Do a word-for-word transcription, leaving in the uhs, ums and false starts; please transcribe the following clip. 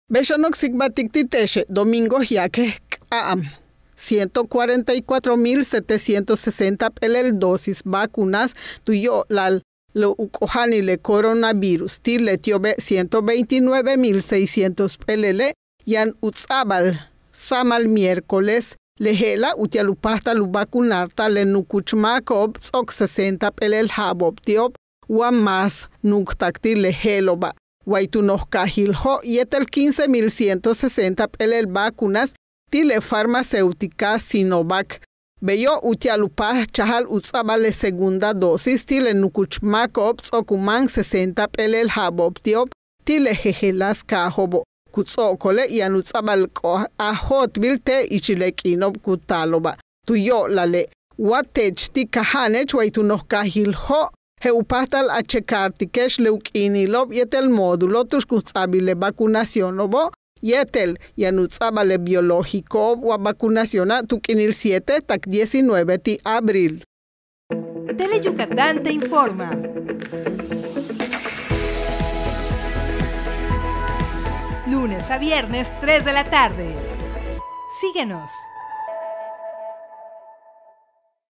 Bey xan k tsikbaltik ti' te'exe', domingo yaaque' k'a'am ciento cuarenta y cuatro mil setecientos sesenta p'éelel dosis vacunas tu yo'olal le u k'oja'anil le coronavirus ti' leti'obe' ciento veintinueve mil seiscientos p'éelele'. Yaan u ts'a'abal sáamal miércoles le je'ela' uti'al u páajtal u vacunarta'al le nukuch máako'ob ts'o'ok sesenta p'éelel ja'abo'ob ti'ob wa más nuuktak ti' le je'elo'oba'. Way tu noj kaajil Jo' yéetel quince mil ciento sesenta p'éelel vacunas ti' le farmacéutica Sinovac. Beyo' uti'al u páajchajal u ts'a'abal le segunda dosis ti' le nukuch máako'ob ts'o'ok u máan sesenta p'éelel ja'abo'ob ti'ob ti' le jejeláas kaajo'obo'. Ku ts'o'okole' yaan u ts'a'abal k'oj a jóotbil te' ichil le k'iino'ob ku taalo'oba'. Tu yo'olale' wa teech ti' kaja'anech way tu noj kaajil Jo' je'el u páajtal a checartike'ex le u k'iinilo'ob yéetel módulo tu'ux ku ts'a'abil le vacunaciono'obo', yéetel yaan u ts'a'abal le biológico'ob wa vacunaciona' tu k'iinil siete tak diecinueve ti' abril. Tele Yucatán te informa. Lunes a viernes, tres de la tarde. Síguenos.